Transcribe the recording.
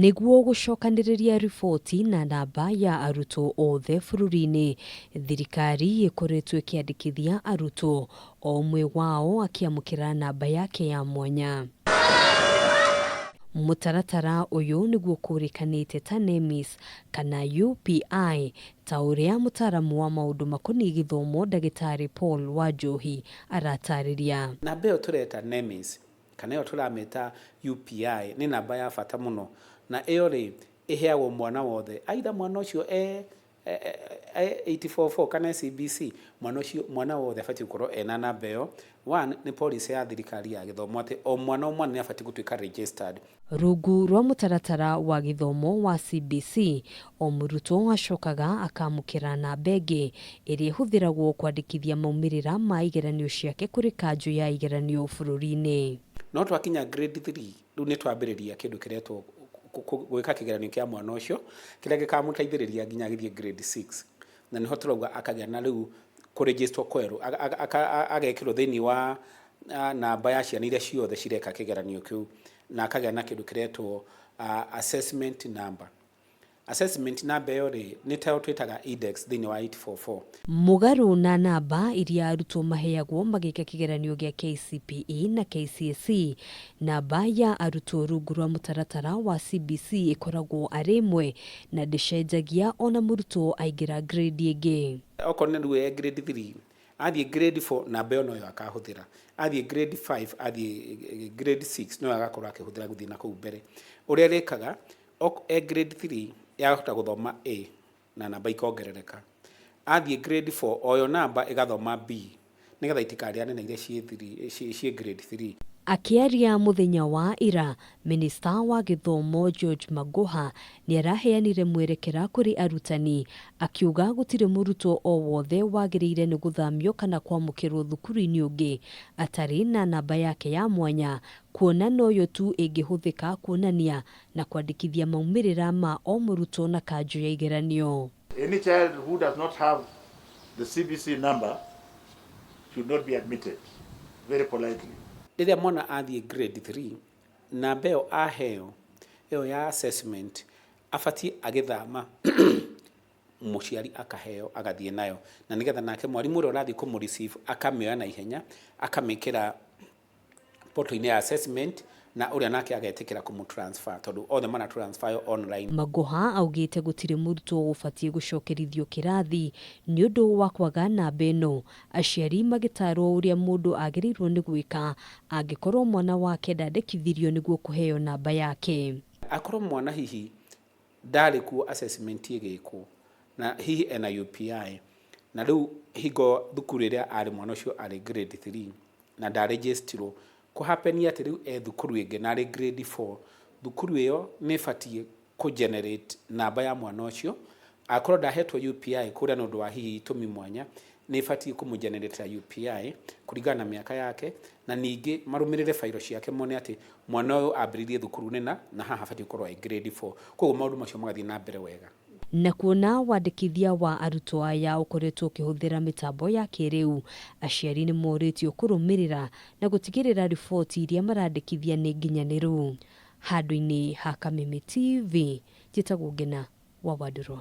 Nĩguo gũcokanĩrĩria riboti na namba ya arutwo othe bũrũri-inĩ, thirikari ĩkoretwo ĩkĩandĩkithia arutwo, o ũmwe wao akĩamũkĩra namba yake ya mwanya. Mũtaratara ũyũ nĩguo ũkũrĩkanĩte ta NEMIS kana UPI ta ũrĩa mũtaaramu wa maũndũ makoniĩ gĩthomo Ndagĩtarĩ Paul Wanjohi aratarĩria. Namba ĩyo tũreta NEMIS kana ĩyo tũramĩta UPI nĩ namba ya bata mũno, na ĩyo rĩ, ĩheagwo mwana wothe, either mwana ũcio e 844 kana CBC, mwana ũcio, mwana wothe abatiĩ gũkorwo ena namba ĩyo. One, nĩ policy ya thirikari ya gĩthomo atĩ o mwana o mwana nĩ abatiĩ gũtuĩka registered. Rungu rwa mũtaratara wa gĩthomo wa CBC, o mũrutwo acokaga akaamũkĩra namba ĩngĩ ĩrĩa ĩhũthĩragwo kwandĩkithia maumĩrĩra ma igeranio ciake kũrĩ kanjũ ya igeranio bũrũri-inĩ. No twakinya grade 3, rĩu nĩ twambĩrĩria kĩndũ kĩretwo gwĩka kĩgeranio kĩa mwana ũcio, kĩrĩa gĩkamũteithĩrĩria nginya agĩthiĩ grade 6. Na nĩho tũrauga akagĩa na rĩu kũrĩnjĩstwo kwerũ, agekĩrwo thĩinĩ wa namba ya ciana iria ciothe cireka kĩgeranio kĩu, na akagĩa na kĩndũ kĩretwo assessment number. Assessment number ĩyo rĩ, nĩ tayo twĩtaga index thĩinĩ wa 844. Mũgarũ na namba iria arutwo maheagwo magĩka kĩgeranio gĩa KCPE na KCSE, namba ya arutwo rungu rwa mũtaratara wa CBC ĩkoragwo arĩ ĩmwe na ndĩcenjagia ona mũrutwo aingĩra grade ĩngĩ. Okorwo nĩ rĩu e grade 3, athiĩ grade 4 namba ĩyo noyo akahũthĩra, athiĩ grade 5, athiĩ grade 6 noyo agakorwo akĩhũthĩra gũthiĩ na kũu mbere. Ũrĩa rĩkaga, e grade 3 yahota gũthoma A na namba ikongerereka, athiĩ grade 4 oyo namba ĩgathoma B nĩgetha itikarĩane na iria ciĩ grade 3. Akĩaria mũthenya wa ira, Minista wa gĩthomo George Magoha nĩaraheanire mwerekera kũrĩ arutani akiuga gũtirĩ mũrutwo o wothe wagĩrĩire nĩ gũthamio kana kwamũkĩrwo thukuru-inĩ ũngĩ atarĩ na namba yake ya mwanya, kuona noyo tu ĩngĩhũthĩka kuonania na kwandĩkithia maumĩrĩra ma o mũrutwo na kanjũ ya igeranio. Any child who does not have the CBC number should not be admitted, very politely. Rĩrĩa mwana athiĩ grade 3, namba ĩyo aheo ĩyo ya assessment abatiĩ agĩthama mũciari akaheo agathiĩ nayo, na nĩgetha nake mwarimũ ũrĩa ũrathiĩ kũmũ receive akamĩoya na ihenya akamĩkĩra portal-inĩ ya assessment, na ũrĩa nake agetĩkĩra kũmũ transfer tondũ othe mara transfer online. Magoha augĩte gũtirĩ mũrutwo ũbatiĩ gũcokerithio kĩrathi nĩ ũndũ wa kwaga namba ĩno, aciari magĩtarwo ũrĩa mũndũ agĩrĩirwo nĩ gwĩka angĩkorwo mwana wake ndandĩkithirio nĩguo kũheo namba yake. Akorwo mwana hihi ndarĩ kuo assessment ĩgĩkwo na hihi ena UPI, na rĩu hingo thukuru ĩrĩa arĩ mwana ũcio arĩ grade 3 na ndarĩnjĩstirwo, kũ happen atĩ rĩu e thukuru ĩngĩ na arĩ grade 4, thukuru ĩyo nĩ ĩbatiĩ kũ generate namba ya mwana ũcio. Akorwo ndahetwo UPI kũrĩa nĩ ũndũ wa hihi itũmi mwanya, nĩ ĩbatiĩ kũmũ generate UPI kũringana na mĩaka yake, na ningĩ marũmĩrĩre bairo ciake mone atĩ mwana ũyũ ambĩrĩirie thukuru nĩna na haha abatiĩ gũkorwo e grade 4. Koguo maũndũ macio magathiĩ na mbere wega. Na kuona wandĩkithia wa arutwo aya ũkoretwo ũkĩhũthĩra mĩtambo ya kĩrĩu, aciari nĩ morĩtio kũrũmĩrĩra na gũtigĩrĩra riboti iria marandĩkithia nĩ nginyanĩru. Handũ-inĩ ha Kameme TV, njĩtagwo Ngena wa Wandũrũ.